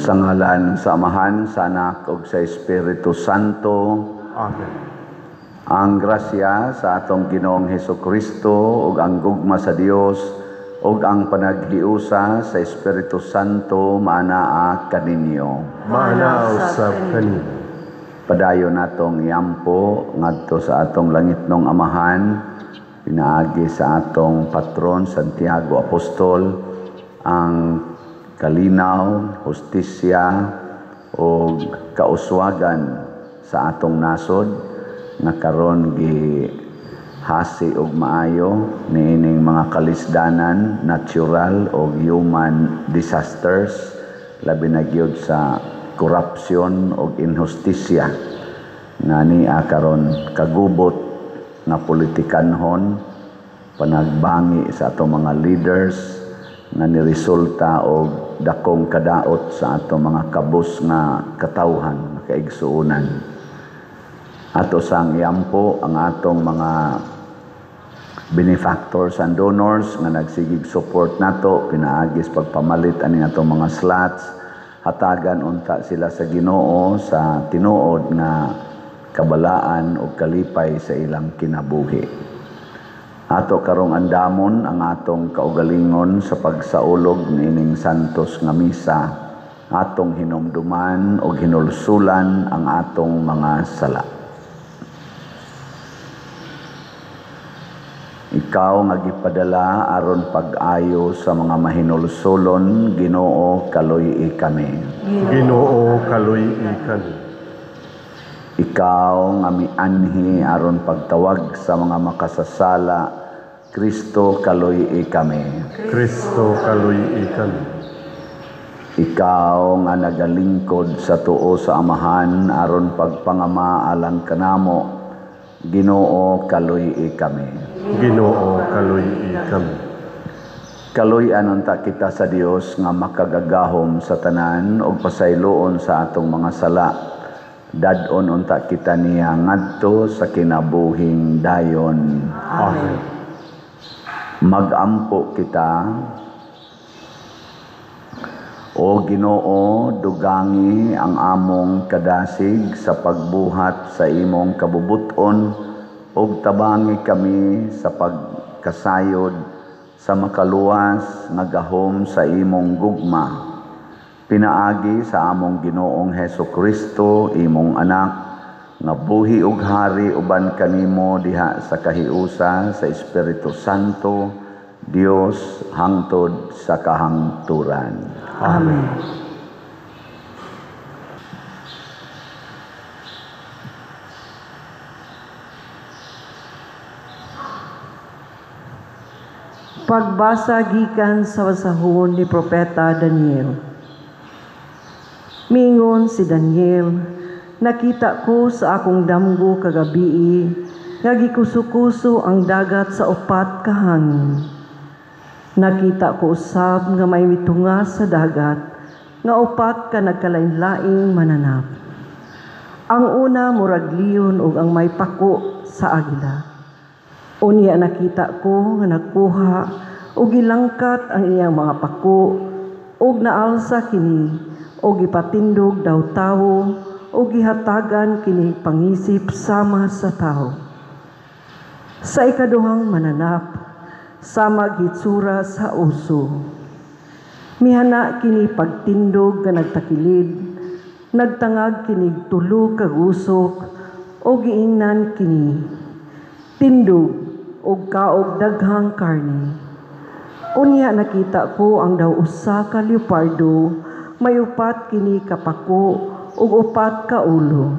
Sa ngalan sa Amahan, sa Anak ug sa Espiritu Santo. Amen. Ang grasya sa atong Ginoong Hesukristo ug ang gugma sa Dios ug ang panaghiusa sa Espiritu Santo maanaa kaninyo. Maanaa usab kanimo. Padayon natong iampo ngadto sa atong langitnong Amahan, pinaagi sa atong patron Santiago Apostol, ang kalinaw, hustisya ug kauswagan sa atong nasod nga karon gi hasi og maayo niining mga kalisdanan, natural o human disasters, labi na gyud sa korupsyon o inhustisya nga nia karon kagubot nga politikanhon, panagbangi sa atong mga leaders nga niresulta og dakong kadaot sa atong mga kabus nga katawhan, kaigsuonan. Ato sang iampo ang atong mga benefactors and donors nga nagsigig support nato pinaagis pagpamalit ani atong mga slots. Hatagan unta sila sa Ginoo sa tinuod nga kabalaan ug kalipay sa ilang kinabuhi. Ato karong andamon ang atong kaugalingon sa pagsaulog niining santos nga misa. Atong hinumduman ug hinulsulan ang atong mga sala. Ikaw nga gipadala aron pag-ayo sa mga mahinulsulon, Ginoo, kaluy-i kami. Ginoo, kaluy-i kami. Ikaw nga mianhi aron pagtawag sa mga makasasala, Kristo, kaluy-i kami. Kristo, kaluy-i kami. Ikaw nga nagalingkod sa tuo sa Amahan aron pagpangama alang kanamo, Ginoo, kaluy-i kami. Ginoo, kaluy-i kami. Kaluy-an unta kita sa Dios nga makagagahom sa tanan ug pasayloon sa atong mga sala. Dad-on unta kita niya ngadto sa kinabuhing dayon. Amen. Magampo kita. O Ginoo, dugangi ang among kadasig sa pagbuhat sa imong kabubuton ug tabangi kami sa pagkasayod sa makaluwas nga gahom sa imong gugma. Pinaagi sa among Ginoong Hesukristo, imong anak, nga buhi ug hari uban kanimo diha sa kahiusa sa Espiritu Santo, Dios hangtod sa kahangturan. Amen. Pagbasa gikan sa basahon ni Propeta Daniel. Mingon si Daniel, nakita ko sa akong damgo kagabii nga gikusukuso ang dagat sa upat ka hangin. Nakita ko usab nga may mitunga sa dagat nga upat ka nagkalain-laing mananap. Ang una murag leon ug ang may pako sa agila. Unya nakita ko nga nagkuha og gilangkat ang iyang mga pako ug naalsa kini og gipatindog daw tawo og gihatagan kini pangisip sama sa tawo. Sa ikaduhang mananap, sama gitsura sa uso. Mihana kini pagtindog nga nagtakilid, nagtangag kini tulo ka gusok o giingnan kini tindog og kaog daghang karne. Unya nakita ko ang daw usa ka leopardo, may upat kini kapako ug upat ka ulo.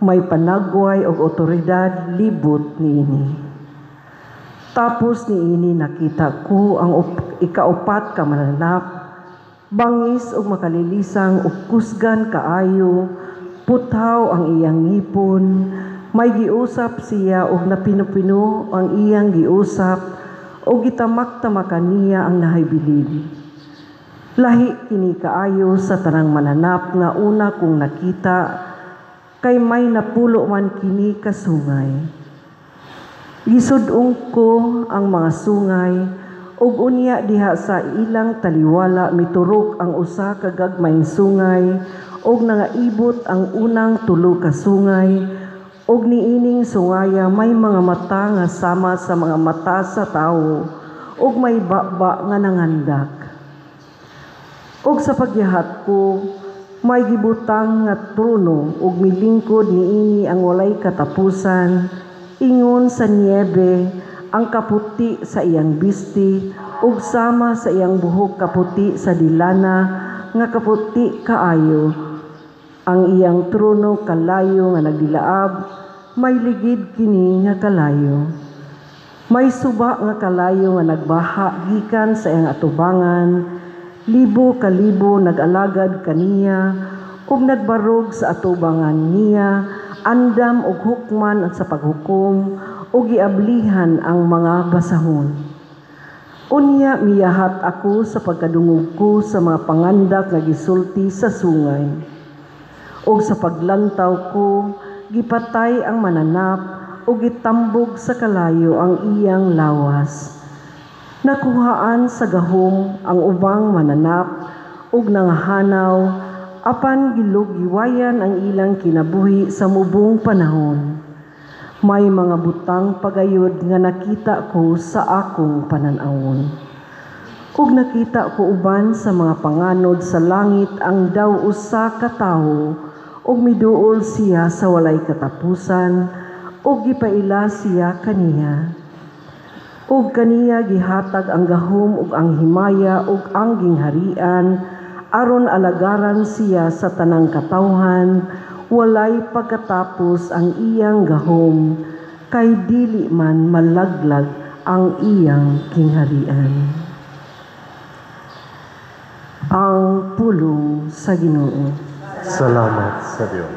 May panagway og otoridad libot niini. Tapos niini nakita ko ang ikaupat ka mananap, bangis ug makalilisang ug kusgan kaayo, puthaw ang iyang ngipon, may giusap siya ug napinupino ang iyang giusap ug gitamak-tamakan niya ang nahibilin. Lahi kini kaayo sa tanang mananap nga una kong nakita, kay may napulo man kini kasungay. Gisud-ong ko ang mga sungay Ug unya diha sa ilang taliwala miturok ang usa ka gagmayng sungay, ug nangaibot ang unang tulo ka sungay, ug niining sungaya may mga mata nga sama sa mga mata sa tawo, ug may baba nga nangandak. Ug sa pagyahat ko, may gibutang nga trono ug milingkod niini ang walay katapusan, ingon sa niyebe ang kaputi sa iyang bisti ug sama sa iyang buhok kaputi sa dilana nga kaputi kaayo. Ang iyang trono kalayo nga nagdilaab, may ligid kini nga kalayo. May suba nga kalayo nga nagbaha gikan sa iyang atubangan, libo kalibo nag-alagad kaniya ug nagbarog sa atubangan niya, andam og hukman sa paghukom ug giablihan ang mga basahon. Unya miyahat ako sa pagkadungog ko sa mga pangandak nga gisulti sa sungay. Ug sa paglantaw ko, gipatay ang mananap ug gitambog sa kalayo ang iyang lawas. Nakuhaan sa gahom ang ubang mananap ug nangahanaw, apan gilugyiwayan ang ilang kinabuhi sa mubong panahon. May mga butang pagayod nga nakita ko sa akong panan-awon. Ug nakita ko uban sa mga panganod sa langit ang daw usa ka tawo, ug miduol siya sa walay katapusan, ug gipaila siya kaniya. Ug kaniya gihatag ang gahom ug ang himaya ug ang gingharian, aron alagaran siya sa tanang katawhan, walay pagkatapos ang iyang gahom, kay dili man malaglag ang iyang gingharian. Ang pulong sa Ginoo. Salamat sa Dios.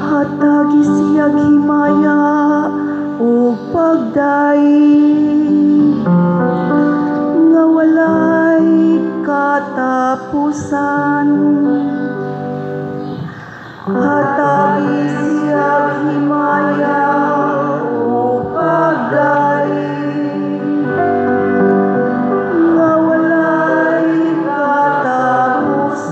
Hatagi siyag himaya ug pagdaig nga walay katapusan. Hatagi siyag himaya ug pagdaig nga walay katapusan.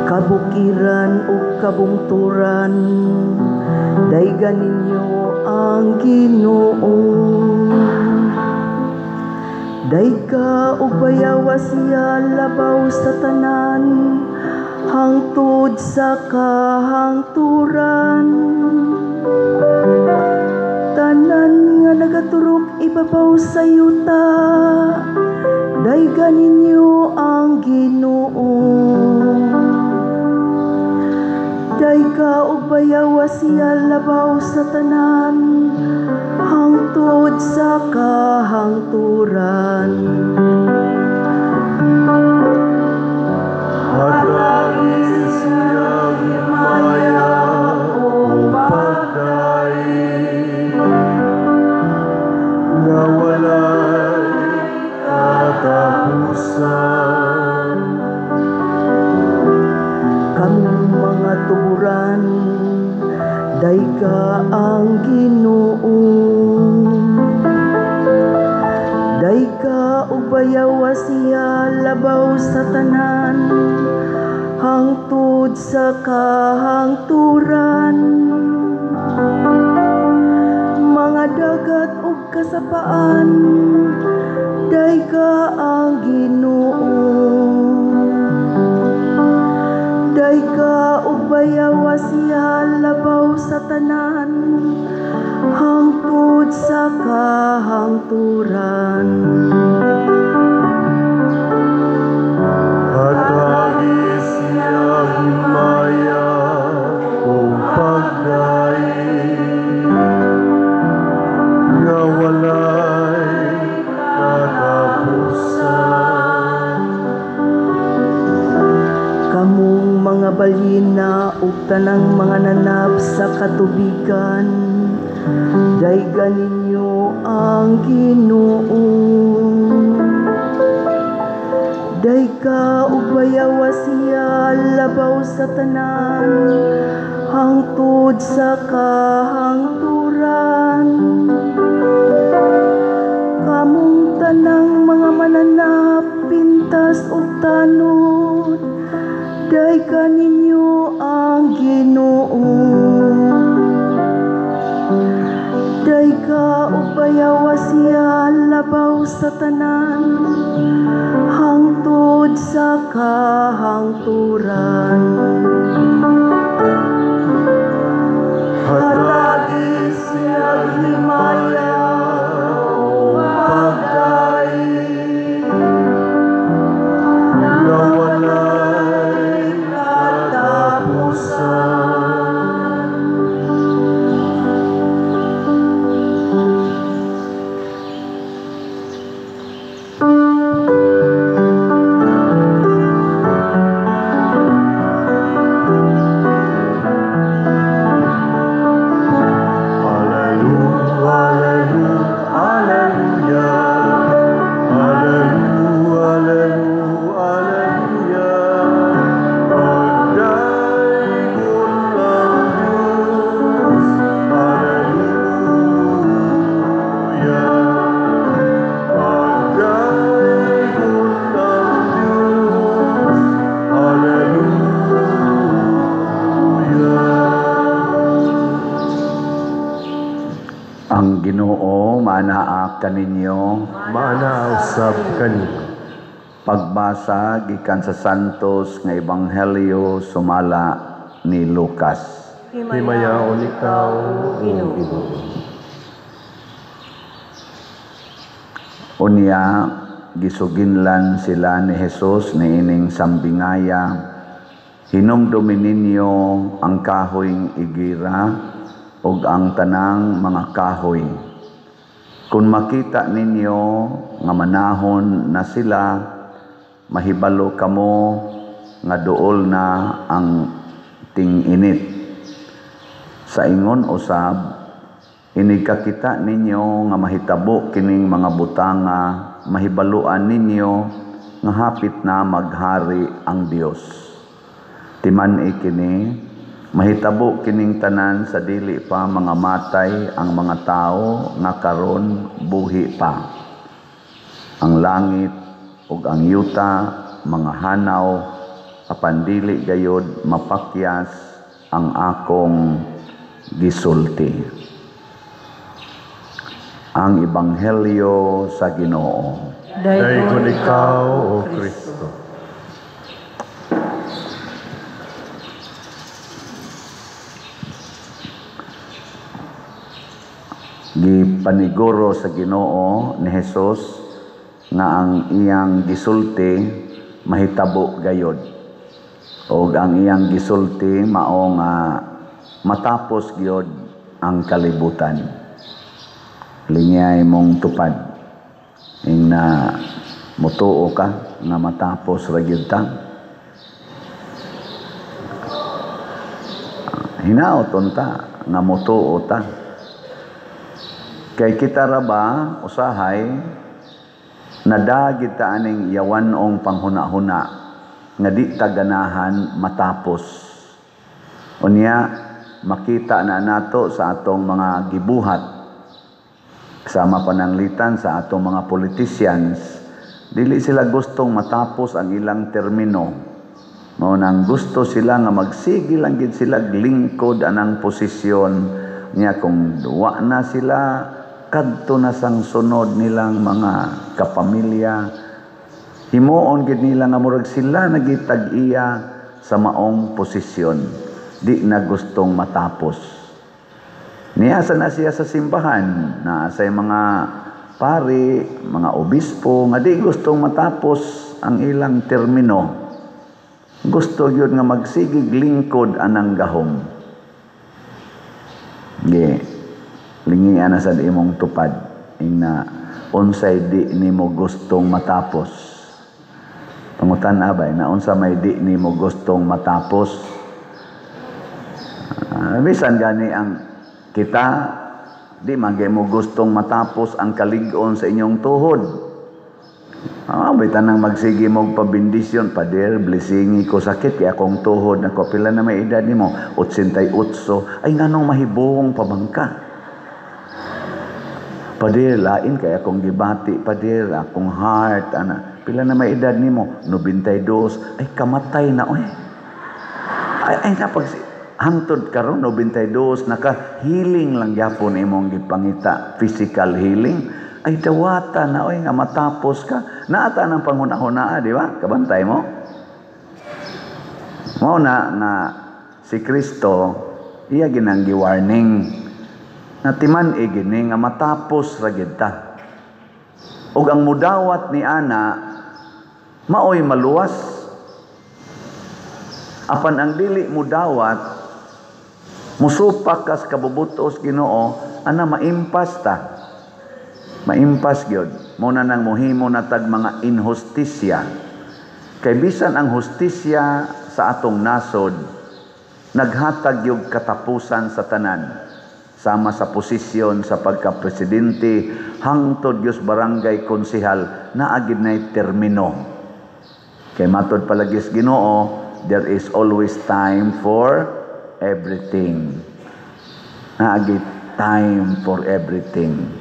Kabukiran ug kabungturan, daygan ninyo ang Ginoo. Dayga ug bayawa siya labaw sa tanan, hangtod sa kahangturan. Tanan nga nagaturok ibabaw sa yuta, daygan ninyo ang Ginoo. Dayga ug bayawa siya labaw sa tanan, hangtod sa kahangturan. Hatagi siyag himaya ug pagdaig nga walay katapusan. Kamong mga tuburan, dayga ang Ginoo. Dayga ug bayawa siya labaw sa tanan, hangtod sa kahangturan. Mga dagat ug kasapaan, dayga ang Ginoo. Dayga ug bayawa siya labaw sa tanan, hangtod sa kahangturan. Hatagi siyag himaya ug pagdaig nga walay katapusan. Kamong mga balina ug tanang mga nanap sa katubigan, Daygan ninyo ang Ginoo. Dayka ug bayawa siya labaw sa tanan, hangtod sa kahangturan. Kamong tanang mga mananap, pintas ug tanod, daygan ninyo ang Ginoo. Dayka ug bayawa siya labaw sa tanan, hangtod sa kahangturan. Hatagi siya himaya ug pagdaig, nga walay katapusan. Ang Ginoo maanaa kaninyo, Maanaa usab kaninyo. Pagbasa gikan sa Santos nga Ebanghelyo sumala ni Lucas. Himayaon ikaw, O Ginoo. Unya gisuginlan sila ni Jesus niining sambingaya, hinumdumi ninyo ang kahoyng igira ug ang tanang mga kahoy. Kung makita ninyo nga manahon na sila, mahibalo kamo nga duol na ang ting-init. Sa ingon usab, inig kakita ninyo nga mahitabo kining mga butanga, mahibaluan ninyo nga hapit na maghari ang Dios. Timan-i kini, mahitabo kining tanan sa dili pa mga matay ang mga tao nga karon buhi pa. Ang langit ug ang yuta mga hanaw, apan dili gayod mapakyas ang akong gisulti. Ang Ebanghelyo sa Ginoo. Daygon ikaw, O Kristo. Gipaniguro sa Ginoo ni Jesus nga ang iyang gisulti mahitabo gayod. Og ang iyang gisulti mao nga matapos gyud ang kalibutan. Lingay mong tupad ing na mutuo ka nga matapos ra gyud ta. Hinaot unta nga mutuo ta. Kay kita ra ba usahay nadagit ta aning yawan-ong panghuna-huna nga di ta ganahan matapos. Unya makita na nato sa atong mga gibuhat, sama pananglitan sa atong mga politicians, dili sila gustong matapos ang ilang termino. Mao nang gusto sila nga magsige lang gid sila lingkod anang posisyon niya. Kung wa na sila, kadto na sang sunod nilang mga kapamilya. Himuon gid nila nga murag sila nagitag-iya sa maong posisyon. Di na gustong matapos. Niasa na siya sa simbahan, naa sa mga pari, mga obispo nga di gustong matapos ang ilang termino. Gusto gyud nga magsigig lingkod anang gahom. Ge, lingian na sad imong tupad ing na unsay di nimo gustong matapos. Pangutan abay na unsa may di nimo gustong matapos. Bisan gani ang kita Di man mo gustong matapos ang kalig-on sa inyong tuhod. May tanang magsige mo pabindisyon, "Pader, blessingi ko, sakit kay akong tuhod." Nako, pila na may edad nimo? 88. Ay, nganong mahibuhong pa bang ka? "Pader, lain kay akong gibati, pader, akong heart, ana." Pila na may edad nimo? 92. Ay, kamatay na, oy. Ay, ay napag hangtod karon 92, naka healing lang gyapon imong gipangita, physical healing. Ay, dawata na oy nga matapos ka. Naata ng panghuna-hunaa, di ba? Kabantay mo. Mao na nga si Kristo iya ginang gi-warning na timan gini nga matapos ra gid ta. Ug ang mudawat ni ana maoy maluwas. Apan ang dili mudawat, musupak kas kabubutos Ginoo, ana maimpas ta. Maimpas gyud. Mo na nang muhimo na tag mga inhustisya. Kay bisan ang hustisya sa atong nasod naghatag yung katapusan sa tanan, sama sa posisyon sa pagka-presidente hangtod gyud barangay konsehal, naa gid nay termino. Kay matod palagi sa Ginoo, there is always time for everything. Naagi time for everything.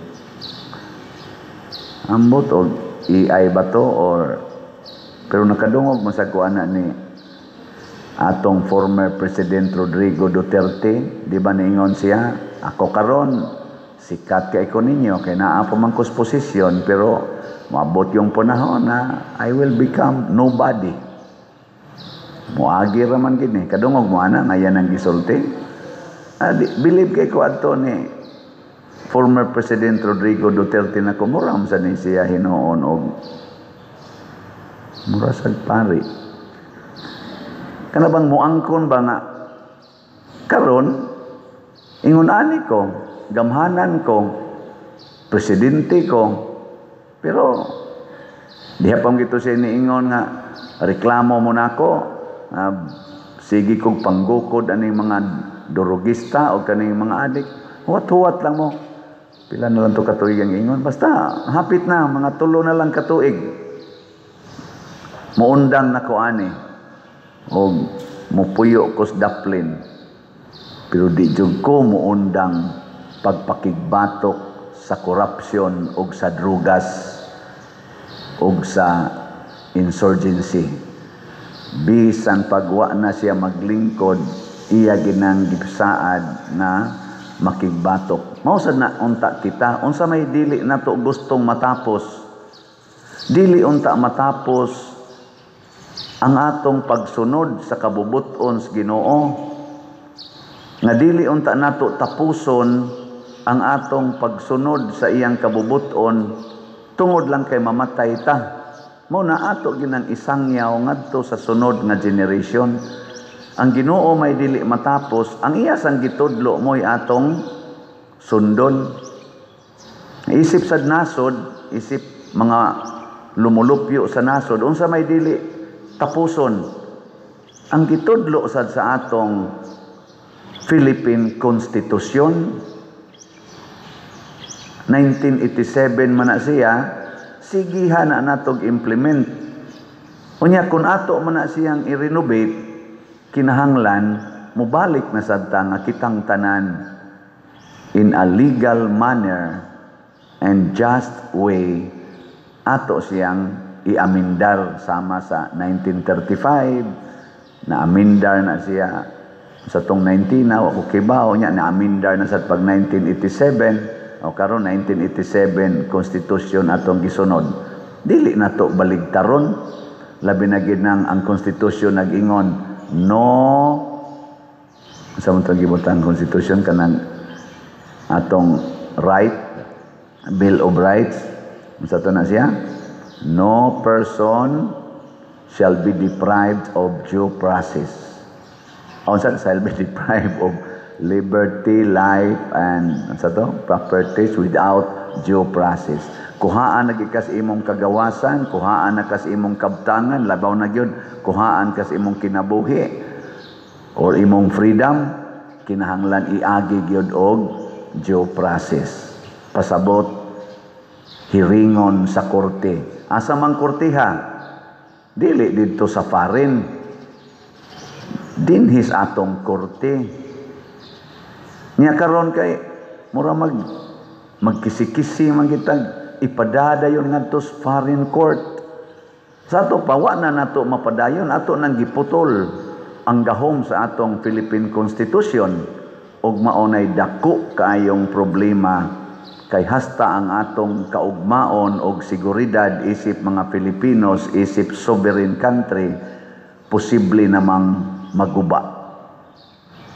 Ambot og AI ba to or pero nakadungog man sa kuana ni atong former President Rodrigo Duterte, di ba niingon siya, "Ako karon sikat kay ko ninyo kay naa pa man kos posisyon, pero moabot yung panahon na I will become nobody. Moagi ra man gid ni." Kadungog mo ana nga yan ang gisulti? Believe kay ko adto ni former President Rodrigo Duterte na kumuram sa ni siya hinuon og mura sa pari. Kana bang muangkon ba nga karon ingon ani ko, gamhanan ko, presidente ko, pero diha pa gito siya niingon nga reklamo mo nako, sige kog panggukod aning mga durugista o kaning mga adik, huwat-huwat lang mo. Pila na lang to katuig ang ingon, basta hapit na, mga 3 na lang katuig, muundang na ko ani og mupuyo ko sa daplin, pero di jud ko muundang pagpakigbatok sa korupsyon og sa drugas og sa insurgency." Bisan pagwa na siya maglingkod, iya ginang gisaad na makigbatok. Mao sad na unta kita, unsa may dili nato gustong matapos? Dili unta matapos ang atong pagsunod sa kabubuton sa Ginoo. Nga dili unta nato tapuson ang atong pagsunod sa iyang kabubuton tungod lang kay mamatay ta. Mao na ato ginang isangyaw ngadto sa sunod nga generation. Ang Ginoo may dili matapos, ang iya sang gitudlo mo'y atong sundon. Isip sad nasod, isip mga lumulupyo sa nasod, unsa may dili tapuson? Ang gitudlo sad sa atong Philippine Constitution 1987 man na siya, sigihan na natog implement. Unya kung ato man na siyang i-renovate, kinahanglan mubalik na sad ta nga kitang tanan in a legal manner and just way ato siyang iamindar, sama sa 1935 na amindar na siya sa tong 19 na wa ko kibaw nya na amindar na sa pag 1987 o karon 1987 Constitution atong gisunod. Dili na to baligtaron, labi na gid nang ang Constitution nag-ingon no sa man tong gibutang Constitution kanang atong right, Bill of Rights, unsa to na siya? No person shall be deprived of due process. Unsa, shall be deprived of liberty, life, and unsa to? Properties without due process. Kuhaan na gid kas imong kagawasan, kuhaan na kas imong kabtangan, labaw na gyud kuhaan kas imong kinabuhi or imong freedom, kinahanglan iagi gyud og due process. Pasabot, hiringon sa korte. Asa man korteha? Dili didto sa foreign. Dinhi sa atong korte. Nya karon kay mura magkisi-kisi man kitag ipadadayon ngadto sa foreign court. Sa ato pa, wa na nato mapadayon, ato nang giputol ang gahom sa atong Philippine Constitution ug maunay dako kaayong problema kay hasta ang atong kaugmaon og seguridad isip mga Filipinos, isip sovereign country, posible namang maguba.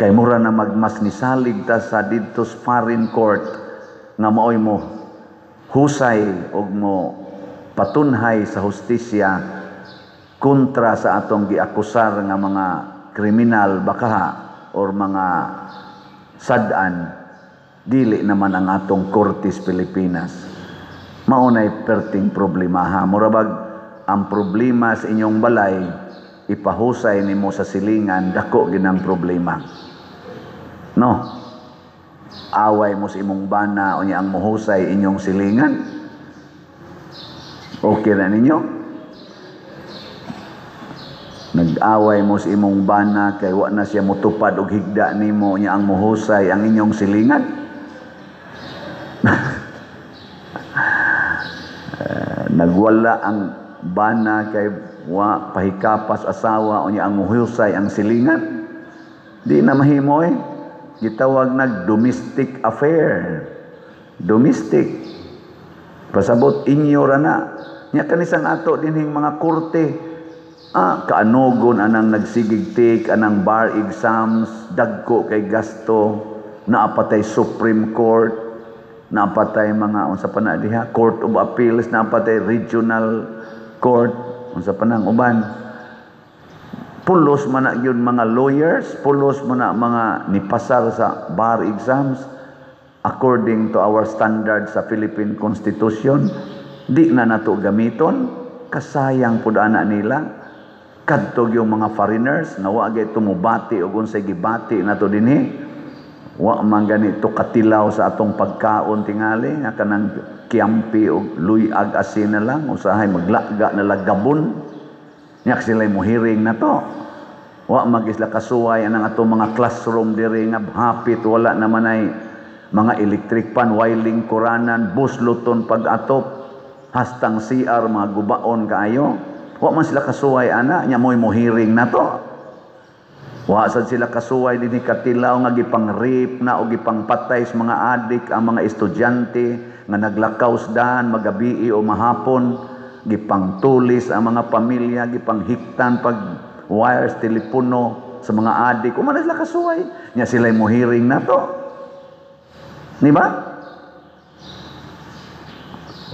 Kay mura na magmas nisalig ta sa didto sa foreign court nga maoy mo husay og mo patunhay sa hustisya kontra sa atong giakusar nga mga kriminal bakaha or mga sad-an, dili naman ang atong kortes Pilipinas. Maunay perting problema ha. Murabag ang problema sa inyong balay ipahusay nimo sa silingan, dako ginang problema. No? Away mo sa imong bana unya ang mohusay inyong silingan. Okay na ninyo? Nag-away mo sa imong bana kay wa na siya motupad og higda nimo, unya ang mohusay ang inyong silingan. Nagwala ang bana kay wa pahikapas asawa, unya ang mohusay ang silingan. Di na mahimo eh. Gitawag nag domestic affair. Domestic. Pasabot inyo ra na. Nya kanisang ato dinhing mga korte. Kaanogon anang nagsigig-take anang bar exams, dagko kay gasto, naapatay Supreme Court, naapatay mga unsa pa na diha, Court of Appeals, naapatay Regional Court, unsa pa nang uban. Pulos man na gyud mga lawyers, pulos man na mga nipasar sa bar exams according to our standards sa Philippine Constitution. Di na nato gamiton, kasayang pud ana nila. Kadto yung mga foreigners nga wa gyud tumubati og unsay gibati nato dinhi. Wa man ganito katilaw sa atong pagkaon tingali nga kanang kiampi og luyag asin na lang, usahay maglaga na lang gabon. Nya sila mohiring na to. Wa magisla kasuway anang atong mga classroom diri nga hapit wala naman ay mga electric pan, wiling kuranan, busloton pag-atop, hastang CR mga gubaon kaayo. Wa man sila kasuway ana, nya mo'y mohiring na to. Wa sad sila kasuway dinhi katilaw nga gipang-rape na o gipangpatay sa mga adik ang mga estudyante nga naglakaw sa dahan magabii o mahapon, gipangtulis ang mga pamilya, gipanghiktan pag wires telepono sa mga adik. Wa man sila kasuway, nya sila mohiring na to. Di ba?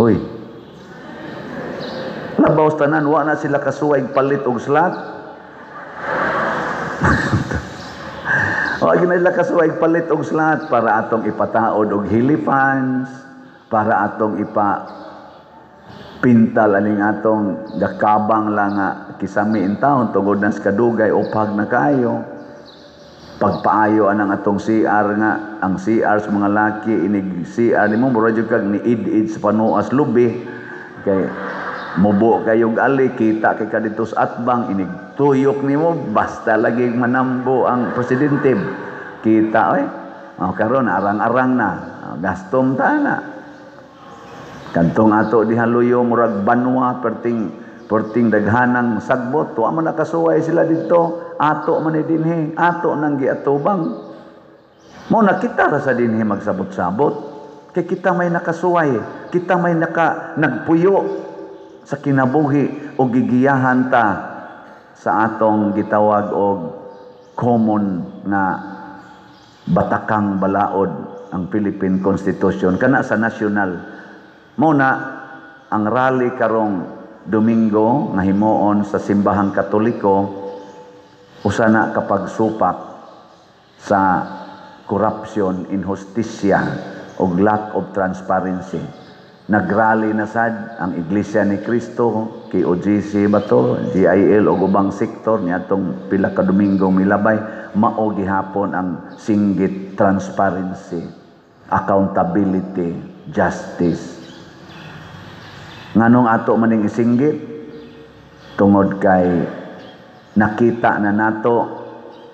Uy. Labaw tanan, wa na sila kasuway palit og slot. Wa na sila kasuway palit og slot para atong ipataod og hilifans, para atong ipa pintal aning atong gakabang lang nga kisami in taon tungod na sa kadugay upag na kayo. Pagpaayo anang atong CR nga ang CR sa mga laki inig CR nimo mura jud kag ni id-id sa panuas lubi kay mubo kayog ali kita kay kadto sa atbang inig tuyok nimo basta lagi manambo ang presidente kita oy. Oh, karon arang-arang na gastom ta na. Kantong ato diha luyo murag banwa perting daghanang sagbot wa man nakasuway sila didto. Ato man ni dinhi, ato nang giatubang. Mo na kita ra sa dinhi magsabot-sabot. Kay kita may nakasuway, kita may nagpuyo sa kinabuhi o gigiyahan ta sa atong gitawag og common na batakang balaod ang Philippine Constitution kana sa national. Mo na ang rally karong Domingo nga himuon sa simbahang Katoliko usa na kapagsupak sa corruption, inhustisya og lack of transparency. Nagrally na sad ang Iglesia ni Cristo, KOGC ba to, GIL og ubang sektor niadtong pila ka Domingo milabay, mao gihapon ang singgit transparency. Accountability, justice. Nganong ato maning isinggit? Tungod kay nakita na nato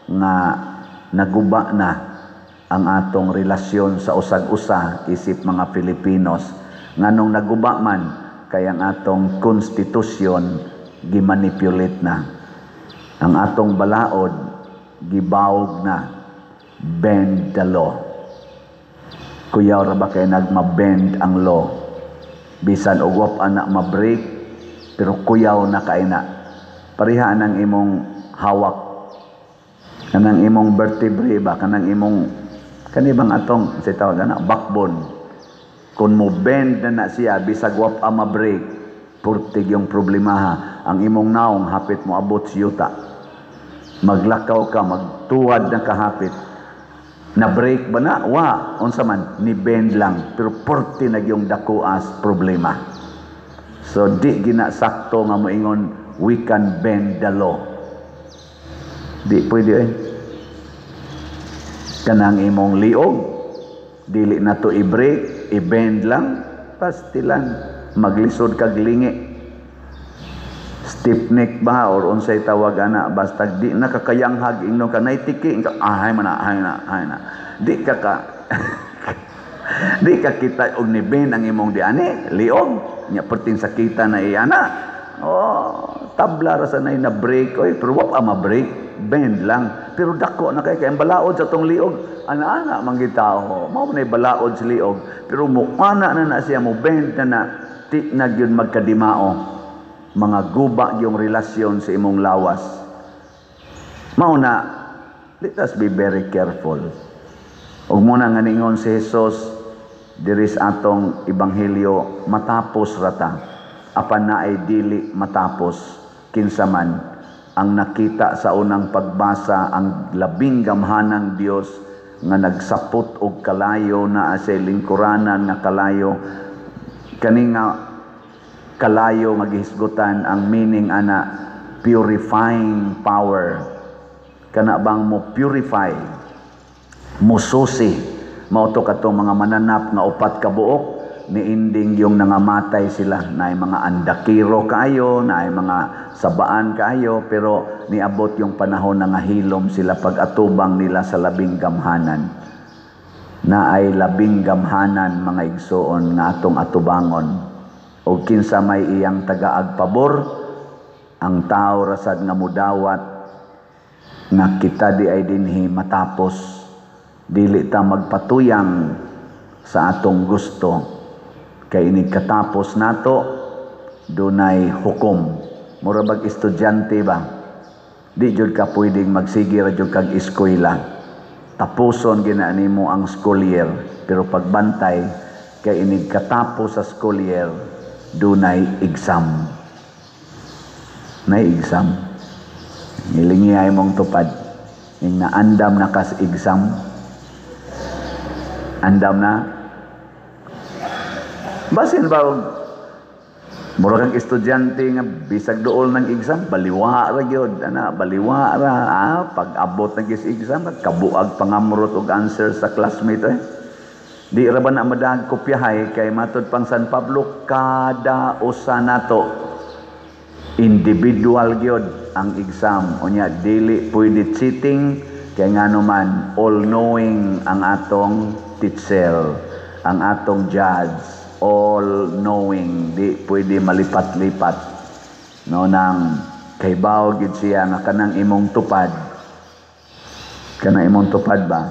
nga naguba na ang atong relasyon sa usag-usa isip mga Filipinos. Nganong naguba man? Kay ang atong konstitusyon gimanipulate na. Ang atong balaod gibawog na. Bend the law. Kuyaw ra ba kay nagma-bend ang law? Bisan og wa pa na ma-break, pero kuyaw na kay na. Pareha ang imong hawak, kanang imong vertebrae ba, kanang imong kani bang atong sa tawag ana backbone. Kung mo bend na na siya bisag wa pa ma-break, purtig yung problemaha. Ang imong naong hapit mo abot sa yuta. Maglakaw ka, magtuwad na kahapit. Na break ba na? Wa, unsa man, ni bend lang, pero purti na yung dakuas problema. So di gina sakto nga moingon we can bend the law. Di pwede eh. Kanang imong liog, dili na to i-break, i-bend lang, pastilan, maglisod kag lingi. Stiff neck ba or unsay tawag ana, basta di na kakayanghag ingnon ka nay tiki ka, ahay man na, ahay na, ahay na. Di ka kita og ni bend ang imong diani, liog, nya perting sakita na iana. Oh, tabla ra sa nay na break oy, pero wa pa ma-break, bend lang. Pero dako na kay kay ang balaod sa tong liog, ana-ana man gid tao. Mao man balaod sa liog, pero mo ana na na siya, mo bend na na, ti na gyud magkadimao. Mga guba yung relasyon sa imong lawas. Mao na, let us be very careful. Ug muna nga ningon si Jesus diri sa atong ebanghelyo, matapos rata, apan naay dili matapos. Kinsa man ang nakita sa unang pagbasa, ang labing gamhanang Dios nga nagsapot og kalayo naa sa lingkuranan nga kalayo, kani nga kalayo nga gihisgutan ang meaning ana purifying power, kana bang mo purify, mususi. Mao to katong mga mananap nga upat ka buok niinding yung nangamatay sila, naay mga andakiro kaayo, naay mga sabaan kaayo, pero niabot yung panahon na ngahilom sila pag-atubang nila sa labing gamhanan. Naay labing gamhanan, mga igsoon, nga atong atubangon. O kinsa may iyang tagaag pabor, ang tao rasad nga mudawat nga kita di ay dinhi matapos, dili ta magpatuyang sa atong gusto. Kay inig katapos nato, dunay hukom. Mura bag estudyante ba? Di jud ka pwedeng magsige ra jud kag eskwela. Tapuson gina nimo ang school year, pero pagbantay kay inig katapos sa school year, dunay exam. Nay exam. Nilingiyay mong tupad. Ing naandam na kas exam. Andam na. Basin ba og mura kang estudyante nga bisag duol ng exam, baliwa ra gyud ana, baliwa ra. Pag abot ng gis exam, kabuag pangamrot og answer sa classmate eh. Di ra ba na madag kopyahay kay matud pang San Pablo kada usa nato individual gyud ang exam. Unya dili pwede cheating kay ngano man all knowing ang atong teacher, ang atong judge, all knowing, di pwede malipat-lipat. No, nang kaybaw gid siya nga kanang imong tupad. Kanang imong tupad ba?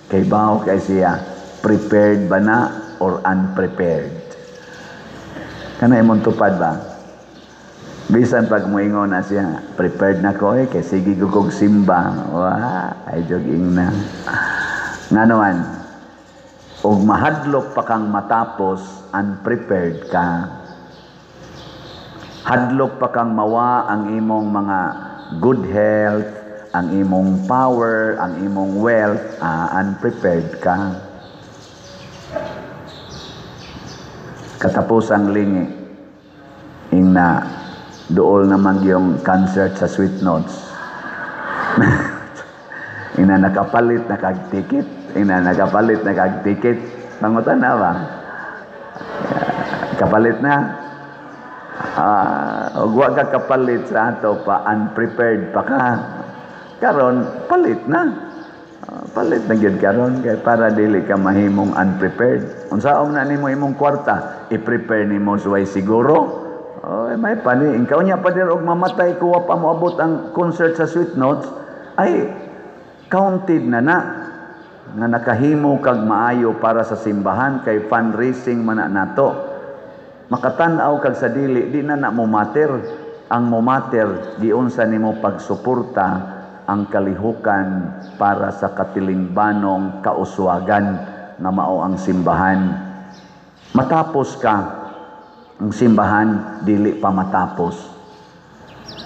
Kaybaw kay siya, prepared ba na or unprepared? Kanang imong tupad ba? Bisan pag moingon na siya, prepared na ko eh, kay sige gugog simba. Wah, ay jogging na. Ngano man, og mahadlok pa kang matapos, unprepared ka. Hadlok pa kang mawa ang imong mga good health, ang imong power, ang imong wealth, unprepared ka. Katapos ang lingi, ing na dool naman yung concert sa Sweet Notes. Ina nakapalit na kag ticket. Ina, nakapalit na kag ticket. Pangutan na ba? Kapalit na? Ug wa ka kapalit sa ato pa, unprepared pa ka. Karon palit na. Palit na gyud karon kay para dili ka mahimong unprepared. Unsaon na nimo imong kwarta, i-prepare nimo suway siguro. Oh, may pani ikaw nya pa dir og mamatay ko wa pa moabot ang concert sa Sweet Notes, ay counted na na nga nakahimo kag maayo para sa simbahan kay fundraising man na nato. Makatan-aw kag sa dili, di na na mo matter. Ang mo matter, giunsa nimo pagsuporta ang kalihukan para sa katilingbanong kauswagan nga mao ang simbahan. Matapos ka, ang simbahan dili pa matapos.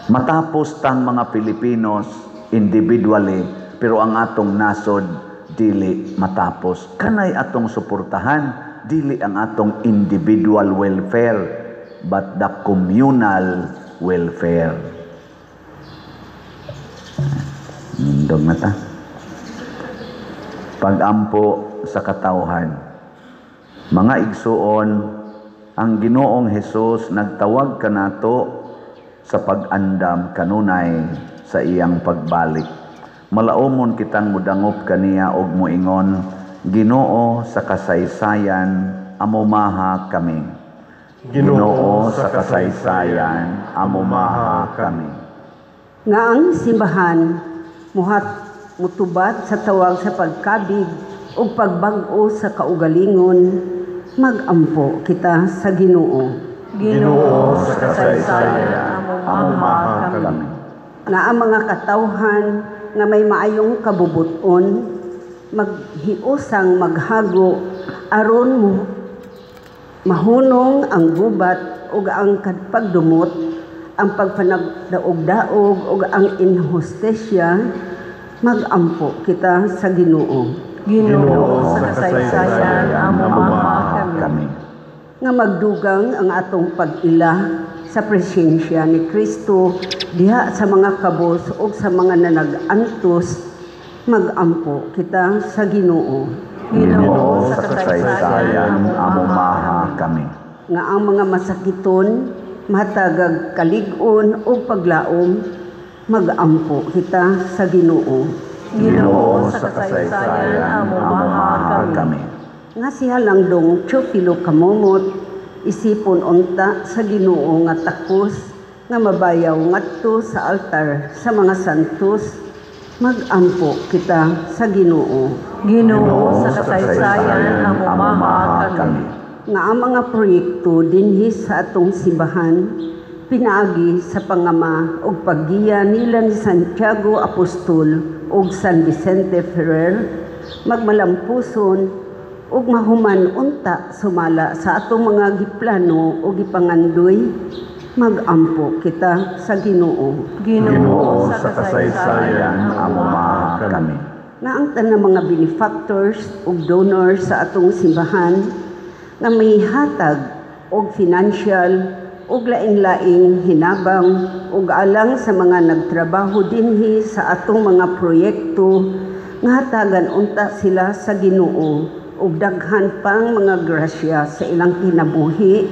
Matapos tang mga Pilipinos individually, pero ang atong nasod dili matapos. Kanay atong suportahan, dili ang atong individual welfare, but the communal welfare. Nindog na ta. Pag-ampo sa katawhan. Mga igsuon, ang Ginoong Hesus nagtawag kanato sa pag-andam kanunay sa iyang pagbalik. Malaumon kitang mudangop kaniya og moingon, "Ginoo, sa kasaysayan, amumaha kami." Ginoo, sa kasaysayan, amumaha kami. Nga ang simbahan muhat mutubat sa tawag sa pagkabig ug pagbag-o sa kaugalingon, magampo kita sa Ginoo. Ginoo, sa kasaysayan, amumaha kami. Nga ang mga katawhan nga may maayong kabubuton maghiusang maghago aron mo mahunong ang gubat ug ang pagdumot, ang pagpanagdaog-daog ug ang inhustesya, magampo kita sa Ginoo. Ginoo, sa kasaysayan, amumaha kami. Nga magdugang ang atong pag-ila sa presensya ni Kristo diha sa mga kabos ug sa mga nanag-antos, magampo kita sa Ginoo. Ginoo, sa kasaysayan, amumaha kami. Nga ang mga masakiton matagag kalig-on ug paglaom, magampo kita sa Ginoo. Ginoo, sa kasaysayan, amumaha kami. Nga si Halangdong Teofilo Camomot isipon unta sa Ginoo nga takos nga mabayaw ngadto sa altar sa mga santos, magampo kita sa Ginoo. Ginoo, sa kasaysayan, amumaha kami. Nga ang mga proyekto dinhi sa atong simbahan pinaagi sa pangama ug paggiya nila ni Santiago Apostol ug San Vicente Ferrer magmalampuson ug mahuman unta sumala sa atong mga giplano ug gipangandoy, magampo kita sa Ginoo. Ginoo, sa kasaysayan, amumaha kami. Nga ang tanang mga benefactors ug donors sa atong simbahan nga may hatag og financial ug laing-laing hinabang ug alang sa mga nagtrabaho dinhi sa atong mga proyekto, nga hatagan unta sila sa Ginoo ug daghan pang mga grasya sa ilang kinabuhi,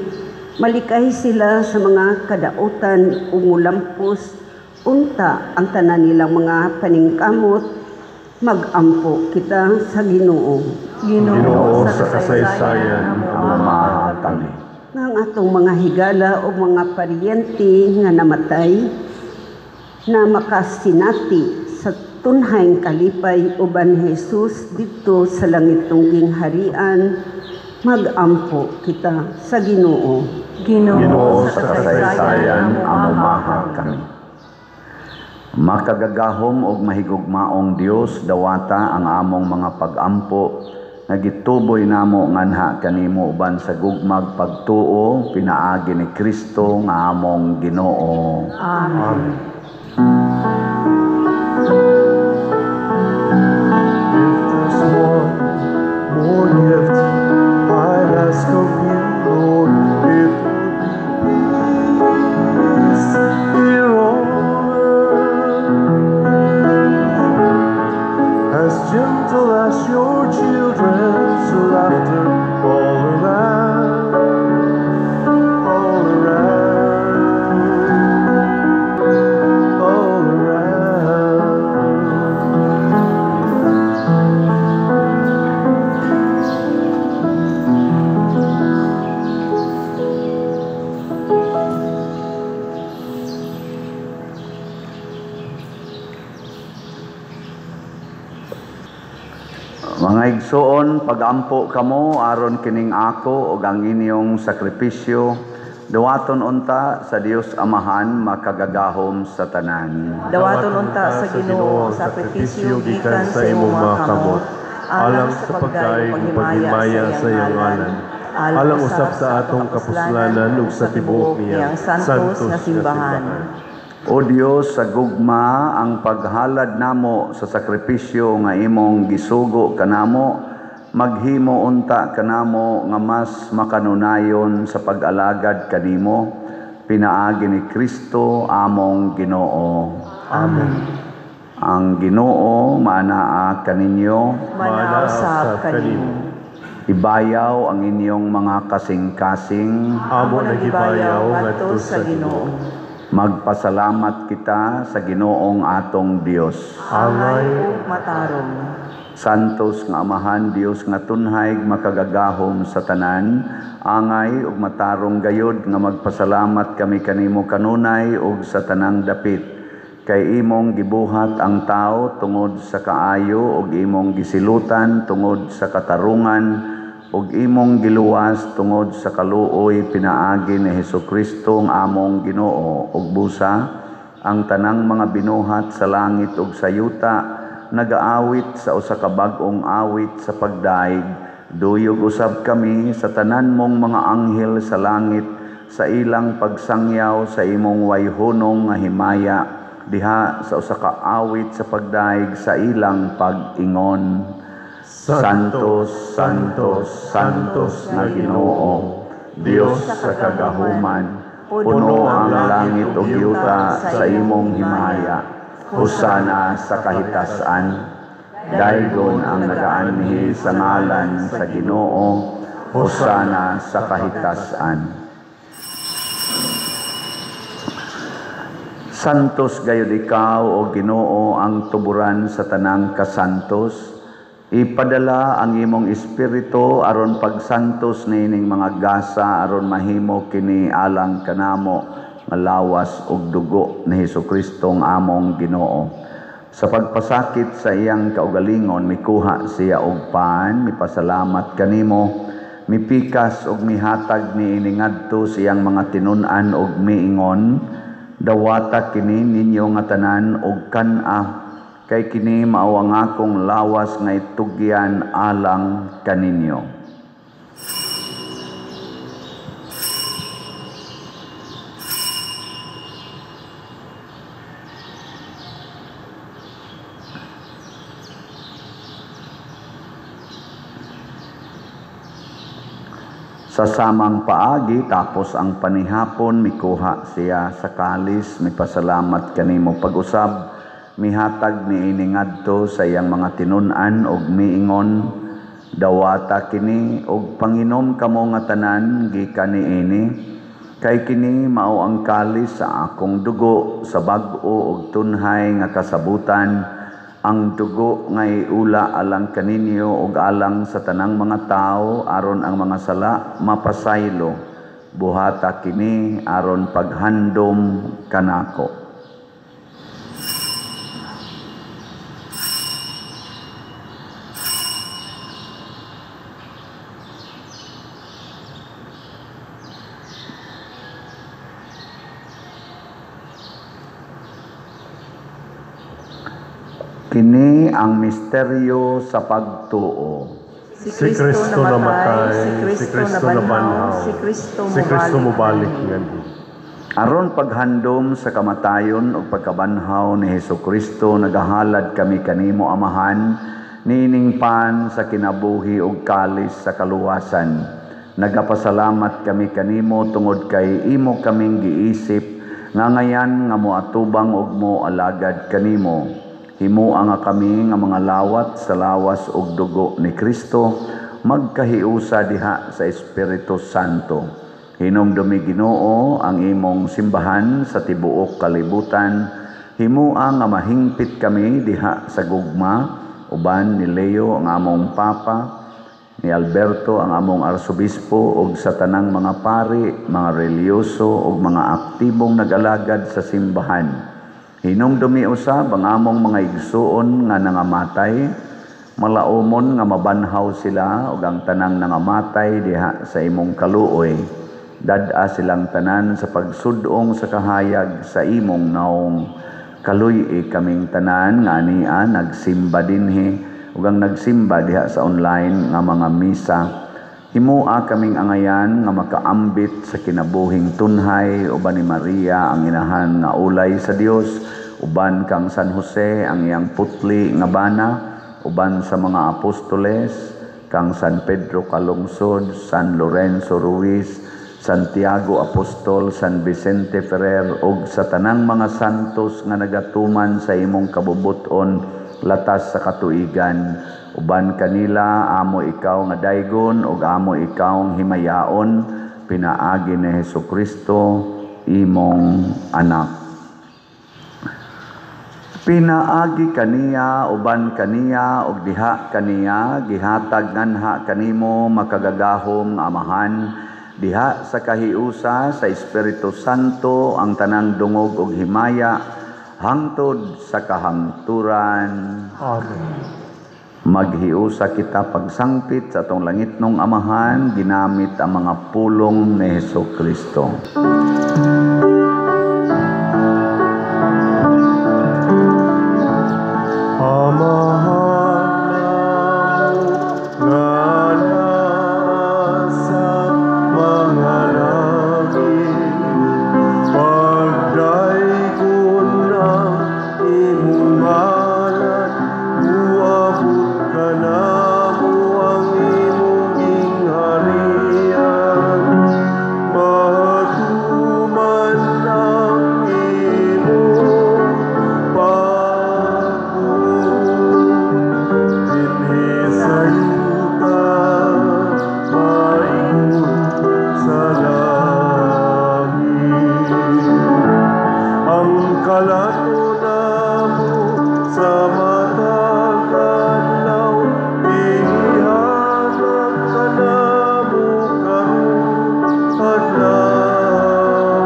malikay sila sa mga kadautan ug mulampos unta ang tanan nilang mga paningkamot, magampo kita sa Ginoo. Ginoo, sa kasaysayan, amumaha kami. Nga ang atong mga higala o mga paryente nga namatay na makasinati sa tunhayng kalipay uban Jesus didto sa langit tungging harian, magampo kita sa Ginoo. Ginoo, sa kasaysayan, amumaha kami. Makagagahom og mahigugmaong Dios, dawata ang among mga pag-ampo nga gituboy namo nganha kanimo uban sa gugmag pagtuo pinaagi ni Kristo nga among Ginoo. Amen. If there's one more gift I'd ask of you, Lord, it would be peace here on earth, as gentle as your Mga igsoon, pagampo kamo aron kining ako ug ang inyong sakripisyo duwaton unta sa Dios Amahan makagagahom sa tanan. Dawaton unta sa Ginoo ang sakripisyo gikan sa imong mga kamot, alang sa pagdaig ug paghimaya sa iyang ngalan, alang usab sa atong kapuslanan ug sa tibuok niyang santos nga simbahan. O Dios, sa gugma ang paghalad namo sa sakripisyo nga imong gisugo kanamo, maghimo unta kanamo nga mas makanunayon sa pag-alagad kanimo, pinaagi ni Kristo among Ginoo. Amen. Ang Ginoo maanaa kaninyo. Manaa usab kanimo. Ibayaw ang inyong mga kasing-kasing. Amo nagibayaw ngadto sa Ginoo. Magpasalamat kita sa Ginoong atong Dios. Angay ug matarong. Santos nga Amahan, Dios nga tunhay makagagahom sa tanan, angay ug matarong gayod nga magpasalamat kami kanimo kanunay ug sa tanang dapit. Kay imong gibuhat ang tao tungod sa kaayo ug imong gisilutan tungod sa katarungan ug imong giluwas tungod sa kaluoy pinaagi ni Hesukristo ang among Ginoo. Ug busa ang tanang mga binuhat sa langit ug sa yuta nagaawit sa usa ka bag-ong awit sa pagdaig. Duyog usab kami sa tanan mong mga anghel sa langit sa ilang pagsangyaw sa imong wayhunong nga himaya diha sa usa ka awit sa pagdaig sa ilang pag-ingon. Santos, Santos, Santos na Ginoo, Dios sa kagahuman, puno ang langit ug yuta sa imong himaya. Hosana sa kahitasan. Daygon ang nagaanhi sa ngalan sa Ginoo. Hosana sa kahitasan. Santos gayud ikaw, o Ginoo, ang tuburan sa tanang kasantos. Ipadala ang imong espiritu aron pagsantos niining mga gasa aron mahimo kini alang kanamo nga lawas ug dugo ni Hesukristo ang among Ginoo. Sa pagpasakit sa iyang kaugalingon, mikuha siya og pan, mipasalamat kanimo, mipikas ug mihatag niini ngadto sa iyang mga tinun-an ug miingon, dawata kini ninyo nga tanan og kan-a, kay kini mao ang akong lawas nga itugyan alang kaninyo. Sa samang paagi, tapos ang panihapon, mikuha siya sa kalis, mipasalamat kanimo pag-usab, mihatag niini ngadto sa iyang mga tinun-an og miingon, dawata kini og panginom kamo nga tanan gikan niini, kay kini mao ang kalis sa akong dugo sa bag-o og tunhay nga kasabutan, ang dugo nga iula alang kaninyo ug alang sa tanang mga tawo aron ang mga sala mapasaylo. Buhata kini aron paghandom kanako. Kini ang misteryo sa pagtuo. Si Kristo namatay, si Kristo nabanhaw, si Kristo mobalik nganhi. Aron paghandom sa kamatayon ug pagkabanhaw ni Hesukristo, nagahalad kami kanimo Amahan, niining pan sa kinabuhi ug kalis sa kaluwasan. Nagapasalamat kami kanimo tungod kay imo kaming giisip nga ngayan nga moatubang ug moalagad kanimo. Himua nga kami nga mga lawat sa lawas ug dugo ni Kristo, magkahiusa diha sa Espiritu Santo. Hinumdumi Ginoo ang imong simbahan sa tibuok kalibutan. Himua nga mahingpit kami diha sa gugma, uban ni Leo ang among Papa, ni Alberto ang among Arsobispo, ug sa tanang mga pari, mga reliyoso ug mga aktibong nag-alagad sa simbahan. Hinumdumi usab ang among mga igsuon nga nangamatay, Malaumon nga mabanhaw sila ug ang tanang nangamatay diha sa imong kaluoy. Dad-a silang tanan sa pagsudong sa kahayag sa imong naong. Kaluy-i kaming tanan nga ania nagsimba dinhi ug ang nagsimba diha sa online nga mga misa. Himua kaming angayan nga makaambit sa kinabuhing tunhay uban ni Maria ang inahan nga ulay sa Dios, uban kang San Jose ang iyang putli nga bana, uban sa mga apostoles kang San Pedro Calungsod, San Lorenzo Ruiz, Santiago Apostol, San Vicente Ferrer ug sa tanang mga santos nga nagatuman sa imong kabubut-on latas sa katuigan. Uban kanila amo ikaw nga daygon ug amo ikaw himayaon, pinaagi ni Hesukristo imong anak. Pinaagi kaniya, uban kaniya ug diha kaniya gihatag nganha kanimo makagagahom nga Amahan, diha sa kahiusa sa Espiritu Santo ang tanang dungog ug himaya hangtod sa kahangturan. Amen. Maghiusa kita pagsangpit sa atong langitnong Amahan, ginamit ang mga pulong ni Hesukristo. Amahan namo nga naa sa mga langit, pagdaygon ang imong ngalan, muabot kanamo ang imong gingharian, matuman ang imong pagbuot dinhi sa yuta maingon sa langit. Ang kalato namo sa matag adlaw, ihatag kanamo karon adlaw.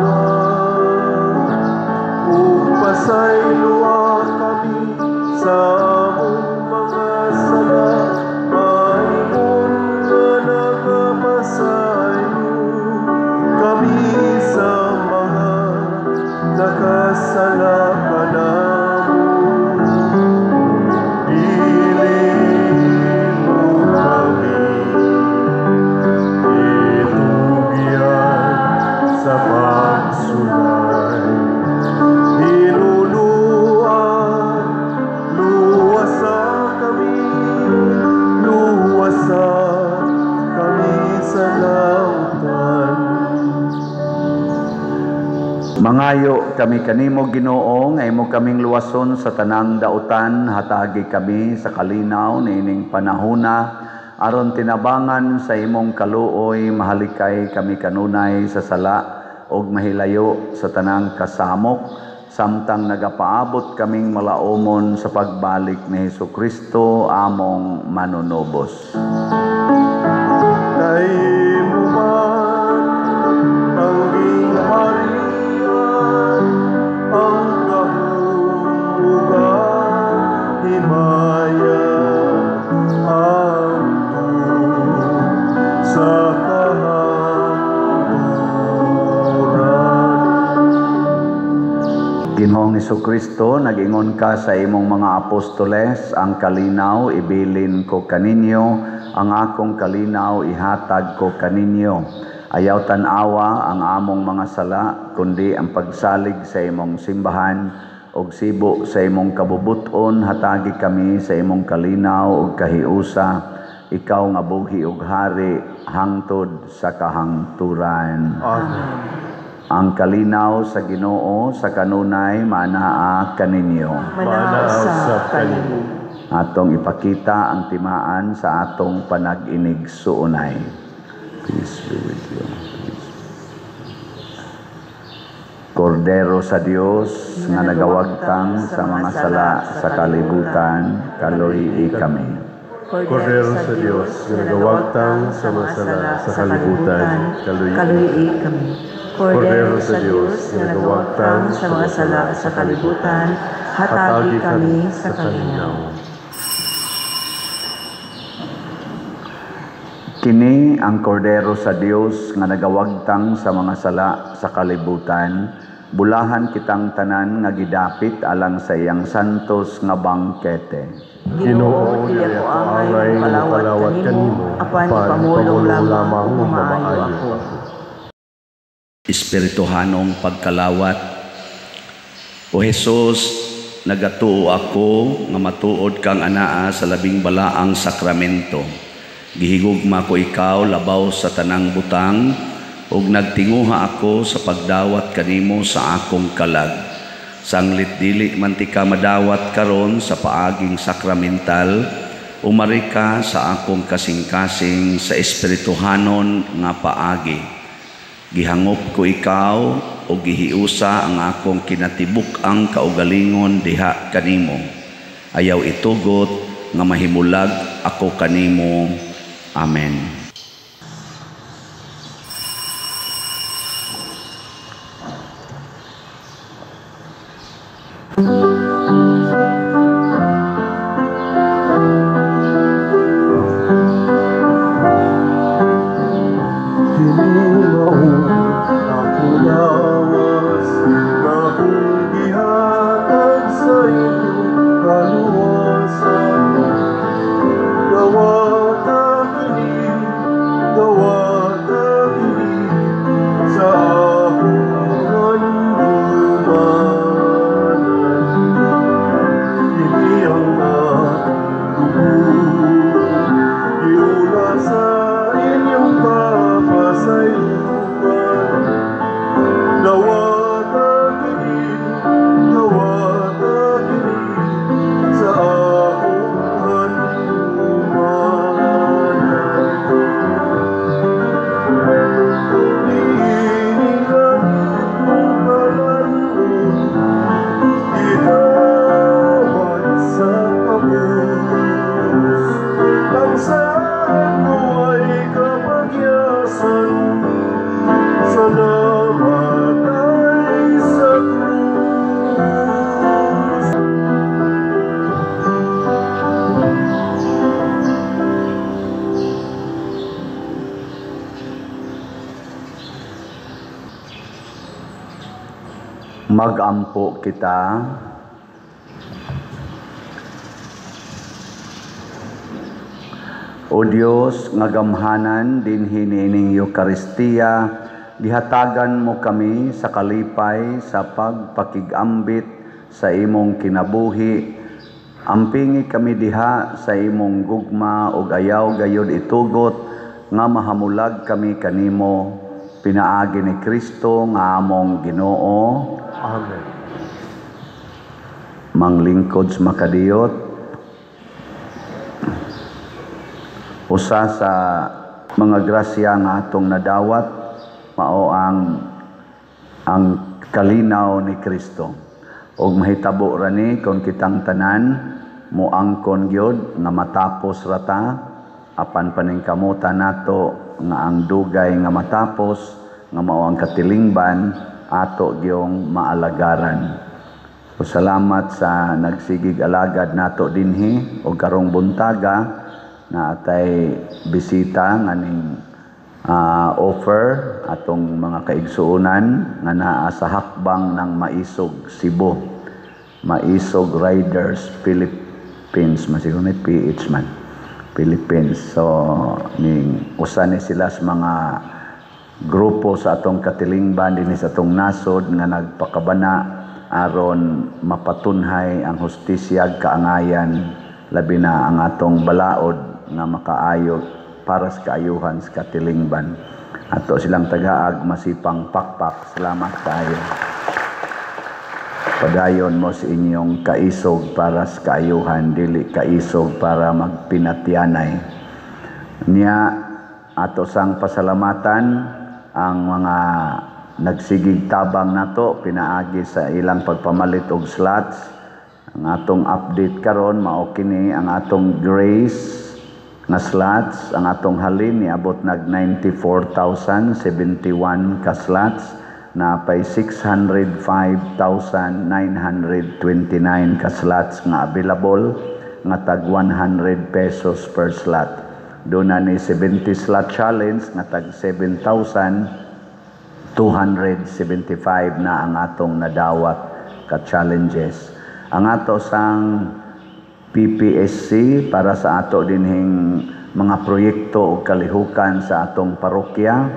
Ug pasayloa kami sa among mga sala, maingon nga nagapasaylo kami sa mga nakasala kanamo. Dili mo kami itugyan sa pagsulay, hinuluan, luwasa kami, luwasa kami sa lautan. Mangayo kami kanimo Ginoo nga imo kaming luwason sa tanang dautan, hatagi kami sa kalinaw niining panahona aron tinabangan sa imong kaluoy mahalikay kami kanunay sa sala ug mahilayo sa tanang kasamok, samtang nagapaabot kaming malaumon sa pagbalik ni Hesukristo among manunubos. Kay mo man ang gingharian, ang gahom ug ang himaya, hangtod sa kahangturan. Ginoong Hesukristo, nag-ingon ka sa imong mga apostoles, ang kalinaw ibilin ko kaninyo, ang akong kalinaw ihatag ko kaninyo. Ayaw tan-awa ang among mga sala, kundi ang pagsalig sa imong simbahan ug sibo sa imong kabubuton, hatagi kami sa imong kalinaw ug kahiusa, ikaw nga buhi ug hari hangtod sa kahangturan. Amen. Ang kalinaw sa Ginoo sa kanunay manaa kaninyo. Manaa usab kanimo. Atong ipakita ang timaan sa atong panag-inig suunay. Peace be with you. Peace. Kordero sa Dios nga nagawagtang sa mga sala sa kalibutan, kaluy-i kami. Kordero sa Dios nga nagawagtang sa mga sala sa kalibutan, kaluy-i kami. Kordero sa Dios nga nagawagtang sa mga sala sa kalibutan, hatagi kami sa kalinaw. Kini ang kordero sa Dios nga nagawagtang sa mga sala sa kalibutan. Bulahan kitang tanan nga gidapit alang sa iyang santos nga bangkete. Ginoo, dili ako angay nga mokalawat kanimo, apan ipamulong lamang ug mamaayo ako. Espirituhanong pagkalawat. O Jesus, nagatuo ako nga matuod kang anaa sa labing balaang sakramento. Gihigugma ko ikaw labaw sa tanang butang, ug nagtinguha ako sa pagdawat kanimo sa akong kalag. Sanglit dili man ti ka madawat karon sa paaging sakramental, umari ka sa akong kasing-kasing sa espirituhanon nga paagi. Gihangop ko ikaw o gihiusa ang akong kinatibuk-ang kaugalingon diha kanimo. Ayaw itugot nga mahimulag ako kanimo. Amen. Magampo kita. O Dios nga gamhanan dinhi niining Eukaristiya, gihatagan mo kami sa kalipay sa pagpakigambit sa imong kinabuhi. Ampingi kami diha sa imong gugma ug ayaw gayod itugot nga mahamulag kami kanimo, pinaagi ni Kristo nga among Ginoo. Amen. Manglingkod sa makadiyot, usa sa mga grasya nga atong nadawat mao ang kalinaw ni Kristo. Og mahitabo ra ni kon kitang tanan moangkon gyud nga matapos ra ta, apan paningkamutan nato nga ang dugay nga matapos nga mao ang katilingban ato gyong maalagaran. So, salamat sa nagsigig alagad nato dinhi og karong buntaga na atay bisita nga ning offer atong mga kaigsuonan nga naa sa hakbang ng Maisog Cebu, Maisog Riders Philippines, masiguro ni PH man, Philippines. So ning usa ni sila sa mga grupo sa atong katilingban dinhi sa atong nasod nga nagpakabana aron mapatunhay ang hustisya kaangayan, labi na ang atong balaod nga makaayo para sa kaayuhan sa katilingban. Ato silang tagaag masipang pakpak. Salamat kaayo. Padayon mo sa inyong kaisog para sa kaayuhan, dili kaisog para magpinatyanay. Niya ato sang pasalamatan ang mga nagsigig tabang nato pinaagi sa ilang pagpamalit og slots. Ang atong update karon mao kini ang atong grace nga slots, ang atong halin niabot nag 94,071 ka slots, na pay 605,929 ka slots nga available nga tag 100 pesos per slot. Doon na ni 70 slot challenge nga tag 7,275 na ang atong nadawat ka challenges. Ang ato sang PPSC para sa ato dinhing mga proyekto o kalihukan sa atong parokya,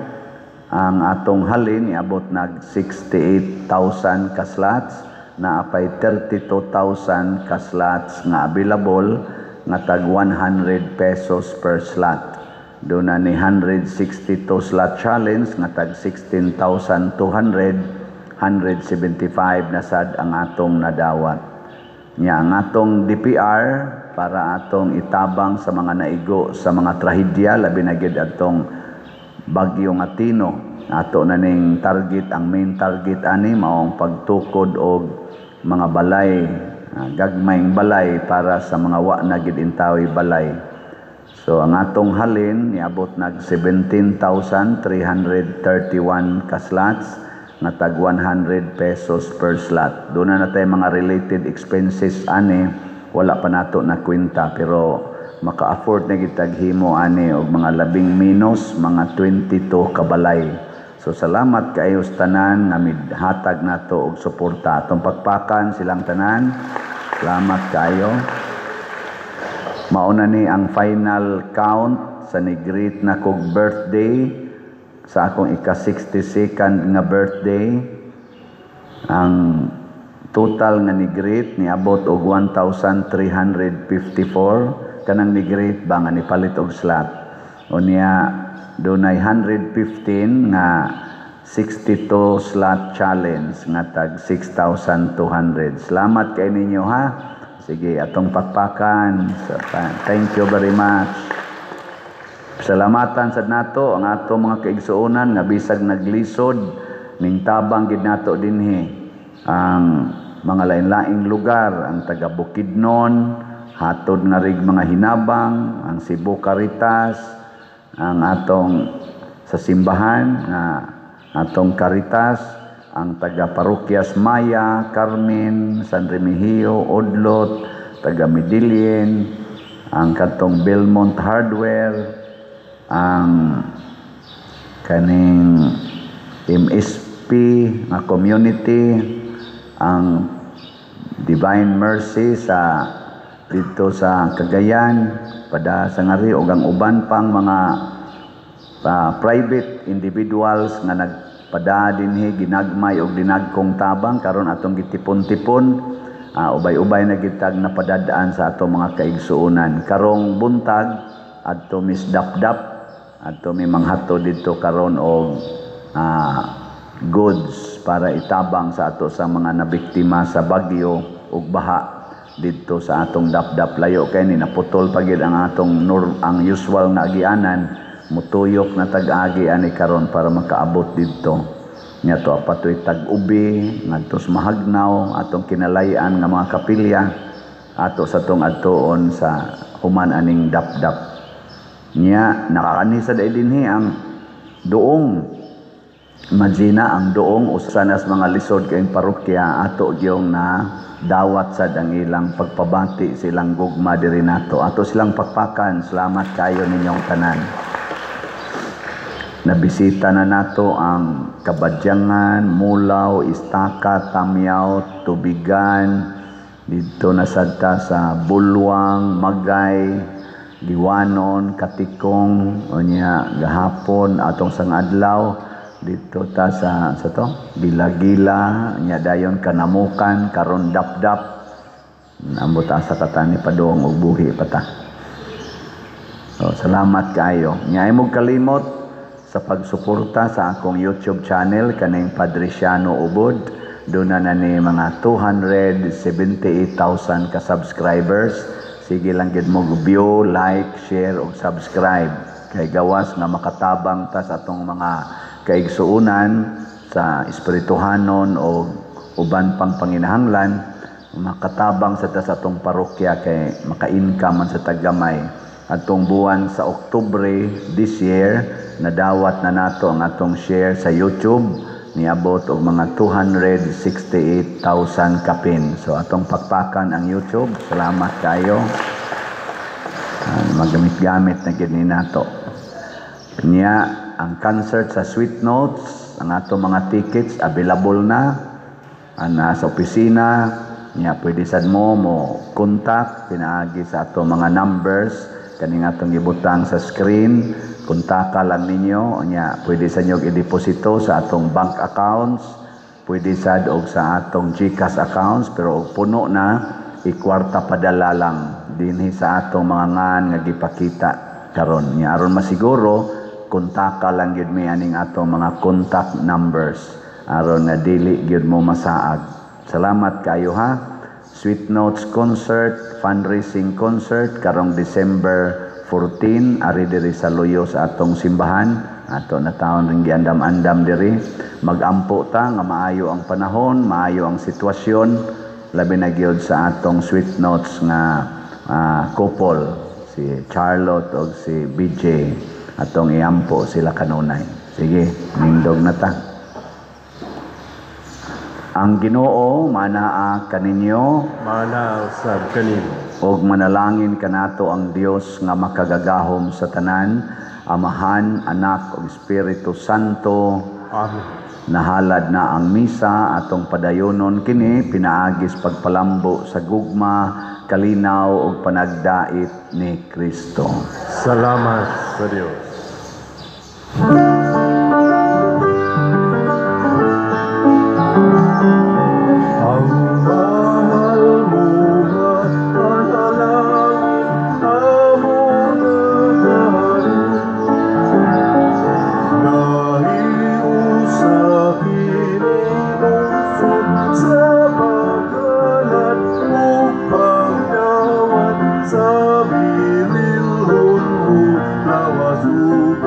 ang atong halin iabot nag 68,000 ka slots, na apay 32,000 ka slots nga available nga tag 100 pesos per slot. Doon na ni 162 slot challenge nga tag 16,200, 175 na sad ang atong nadawat. Nya ang atong DPR para atong itabang sa mga naigo sa mga trahedya, labi na gid atong bagyo nga Tino. Ato na ning target, ang main target ani maong pagtukod og mga balay, gagmayng balay para sa mga wa na gid intawi balay. So ang atong halin niabot nag 17,331 ka slots nga tag 100 pesos per slot. Doon na natay mga related expenses ani, wala pa nato na kwenta, pero maka-afford na gid tag himo ani og mga labing minus mga 22 ka balay. So salamat kaayo sa tanan nga midhatag nato og suporta. Atong pakpakan silang tanan. Salamat kaayo. Mauna ni ang final count sa ni-greet na kog birthday sa akong ika-62nd nga birthday. Ang total nga ni-greet niabot og 1,354. Kanang ni-greet ba nga nipalit og slot. Unya dunay 115 nga 62 slot challenge nga tag 6,200. Salamat kay ninyo ha. Sige, atong pakpakan. So, thank you very much. Salamatan sad nato ang ato mga kaigsuonan nga bisag naglisod ning tabang gid nato dinhi ang mga lain-laing lugar, ang taga Bukidnon, hatod nga rig mga hinabang, ang Cebu Caritas, ang atong sa simbahan nga atong Caritas, ang taga Parokyas Maya, Carmen, San Remigio, Odlot, taga Medellin, ang katong Belmont Hardware, ang kaning MSP nga community, ang Divine Mercy sa dito sa Cagayan, pada sa ngari og ang uban pang mga private individuals nga nagpada dinhi ginagmay og dinagkong tabang karon atong gitipon-tipon, ubay-ubay na gitag napadadaan sa atong mga kaigsuonan. Karong buntag adto Miss Dapdap, adto mi manghatod didto karon og goods para itabang sa ato sa mga nabiktima sa bagyo ug baha didto sa atong Dapdap. Layo kay ni naputol pa gid ang atong ang usual nga agianan, mutuyok na tag-agi ani karon para makaabot didto. Nya to patoy tag-ubi ngadto sa Mahagnaw, atong kinalayan nga mga kapilya ato sa tong adtuon sa human aning Dapdap. Nya nakakani sa dai dinhi ang duong Magina, ang duong usa nas mga lisod kayong parokya, ato gyong na dawat sad ang ilang pagpabati, silang gugma diri nato. Ato silang pakpakan. Salamat kayo ninyong tanan. Nabisita na nato ang Kabadyangan, Mulaw, Istaka, Tamyaw, Tubigan, didto na sad ta sa Bulwang, Magay, Giwanon, Katikong, unya gahapon atong sang adlaw dito ta sa to Gila-gila, nya dayon Kanamukan, karon Dapdap. Ambot asa katani padung og buhi pa ta. So, salamat kaayo. Nya imong kalimot sa pagsuporta sa akong YouTube channel kaning Padriciano Ubod. Doon na ni mga 278,000 ka subscribers. Sige lang gid mo view, like, share ug subscribe kay gawas nga makatabang ta sa atong mga kaigsuonan sa espirituhanon o uban pang panginahanglan, makatabang sa ta sa atong parokya kay maka-income man sa taggamay. Atong buwan sa Oktubre this year, nadawat na nato ang atong share sa YouTube, niabot og mga 268,000 kapin. So atong pakpakan ang YouTube. Salamat kayo. Magamit-gamit na gyud ni nato. Nya ang concert sa Sweet Notes, ang ato mga tickets available na ana sa opisina. Nya pwede sad mo mo contact pinaagi sa ato mga numbers kaning atong gibutang sa screen. Kontaka lang ninyo. Nya pwede sa inyo i-deposito sa atong bank accounts, pwede sad og sa atong GCash accounts, pero og puno na, ikwarta padala lang dinhi sa atong mga ngan nga gipakita karon. Nya aron masiguro, kontaka lang gyud mi aning atong mga contact numbers aron nga dili gyud mo masaag. Salamat kayo ha. Sweet Notes Concert, fundraising concert karong December 14 ari diri sa Luyo sa atong simbahan. Ato na taon ring giandam-andam diri. Magampo ta nga maayo ang panahon, maayo ang sitwasyon, labi na gyud sa atong Sweet Notes nga couple, si Charlotte og si BJ. Atong iampo sila kanunay. Sige, nindog na ta. Ang Ginoo manaa kaninyo, Mana usab kanimo. Og manalangin kanato ang Dios nga makagagahom sa tanan, Amahan, Anak ug Espiritu Santo. Amen. Nahalad na ang misa, atong padayonon kini pinaagis pagpalambo sa gugma, kalinaw ug panagdait ni Kristo. Salamat sa Dios. Ang mahal mo nga panalangin among nagahalin. Nahiusa kining lungsod sa pagkalat ug pagdawat sa bililhon mo lawas ug